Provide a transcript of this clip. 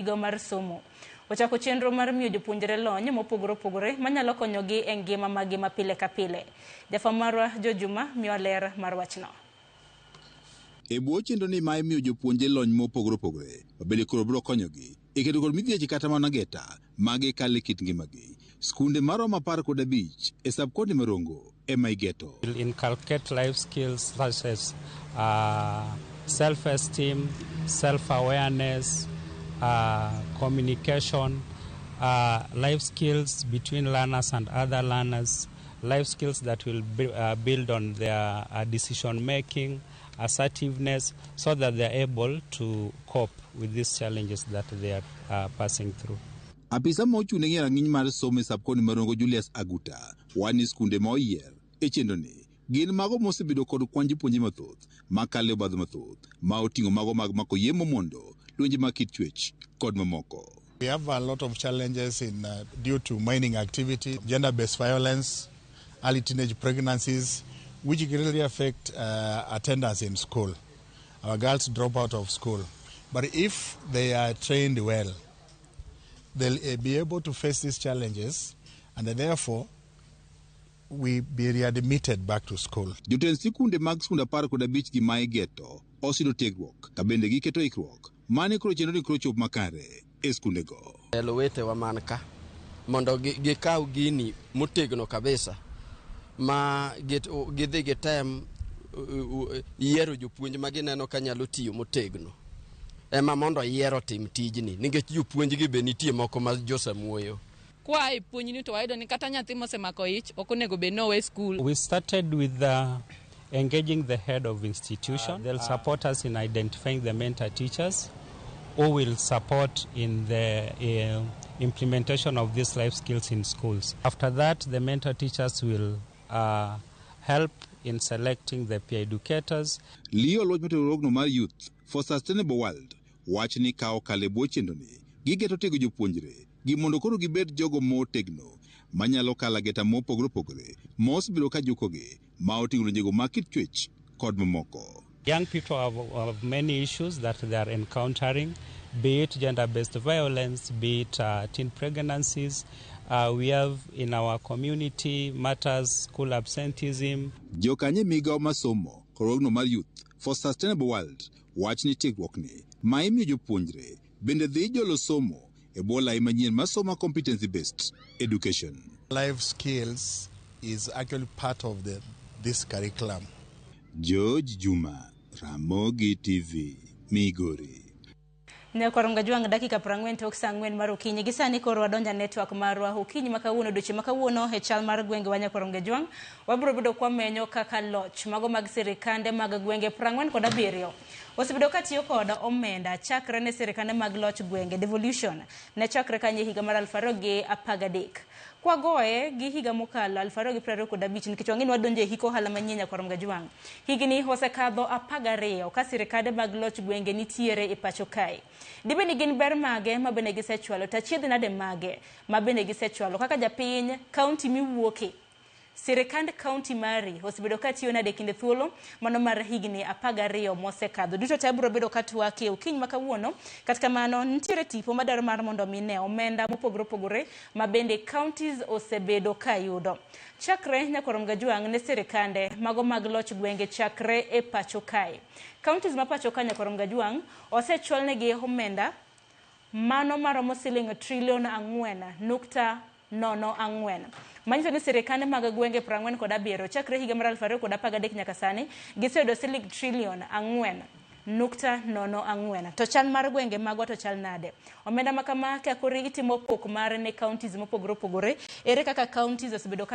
Migawo mar somo ochako chenro mar miyo jopuonjre lony mopogore opogore manyalo konyogi e ngima maggi ma pile ka pile. Jafwambo marwa George Juma miyowa ler mar wachno. E bwo chenro ni ma imiyo jopuonje lony mopogore opogore mabende koro biro konyogi e kedo kod midhieche kata mana geta ma gikale e kit ngimagi. Skunde maromo 15 e sub-county ma Rongo ema igeto. Inculcate life skills such as self-esteem, self-awareness, communication, life skills between learners and other learners, life skills that will build on their decision making, assertiveness, so that they are able to cope with these challenges that they are passing through. Apisa ma ochung' ne ng'iyo rang'iny mar somo e sub-county ma Rongo Julius Aguta wacho ni skunde ma oyier e chenro ni gin mago mosebedo kod kwan jopuonje mathoth makalo e obadho mathoth ma oting'o mago mag mako yemo mondo lwenje mag kit chwech kod mamoko. We have a lot of challenges due to mining activity, gender-based violence, early teenage pregnancies, which really affect attendance in school. Our girls drop out of school. But if they are trained well, they'll be able to face these challenges and therefore we be readmitted back to school. Jotend sikunde mag skunde 15 gi ma igeto oseyudo tiegruok ka bende giketo ikruok mane koro chenro ni koro chop makare e skundego. Telo wetewa man ka mondo gikaw gini motegno kabisa ma gidhi gitem yiero jopuonj ma gineno ka nyalo tiyo motegno ema mondo yier otim tijni, nikech jopuonj gi be nitie moko ma josamuoyo. Kwa e puonjni to wayudo ni kata nyathi mosemako ich ok onego bed ni owe skul. We started with engaging the head of institution. They'll support us in identifying the mentor teachers who will support in the implementation of these life skills in schools. After that, the mentor teachers will help in selecting the peer educators. Leo Oluoch mar mar Youth for Sustainable World wach ni ka okalo e bwo chenroni gigeto tego jopuonjre gi mondo koro gibed jogo motegno manyalo kalo ageta mopogore opogore ma osebedo ka jukogi ma oting'o lwenjego mag kit chwech kod mamoko. Young people have many issues that they are encountering, be it gender-based violence, be it teen pregnancies. We have in our community matters school absenteeism. Jokanyo e migawo mar somo kod mar Youth for Sustainable World wach ni tiegruokni ma imiyo jopuonjre bende dhi jolo somo e bwo lai manyien mar somo competency based education. Life skills is actually part of this curriculum. George Juma, Ramogi TV, Migori. Nyakwar Jwang' dakika 40 tok saa 4 mar okinyi. Gi sani koro wadonjo e network marwa okinyi ma kawuono, odiochieng' ma kawuono e chal mar gwengewa. Nyakwar Jwang', wabiro bedo kwamenyo kaka loch mago mag sirikande mag gwenge 47 osebedo katiyo kod omenda chakre ne sirikande mag loch gwenge devolution ne chakre kanye higa mar 2013 kwagoye gi higa mokalo 2025, nikech wang'e ni wadonjo e hik ohala manyien. Nyakwar Jwang', higni osekadho 12 ka sirikande mag loch gwenge nitiere e pacho kae. Dibed ni gin ber mage ma bende gisechwalo to achiedh nade mage ma bende gisechwalo? Kaka japiny, kaunti miwuoke, sirikand kaunti mari osebedo katiyo nade kinde thuolo mano mar higni 12 mosekadho? Duto te biro bedo katwakie okinyi ma kawuono. Kata kamano, nitiere tipo madwaro mar mondo mi ne omenda mopogore opogore ma bende counties osebedo kayudo chakre, nyakwar Mgajwang', ne sirikande mago mag loch gwenge chakre e pacho kae. Counties ma pacho ka, nyakwar Mgajwang', osechwalnegi omenda mano maromo siling trilion 4.04, manyiso ni sirikande mag gwenge 47 chakre higa mar 2013 nyaka sani giseyudo siling trilion 4.04. To chal mar gwenge magwa to chal nade? Omenda ma kama ka koro itimo pok mare ne counties mopogore opogore, ere kaka counties osebedo ka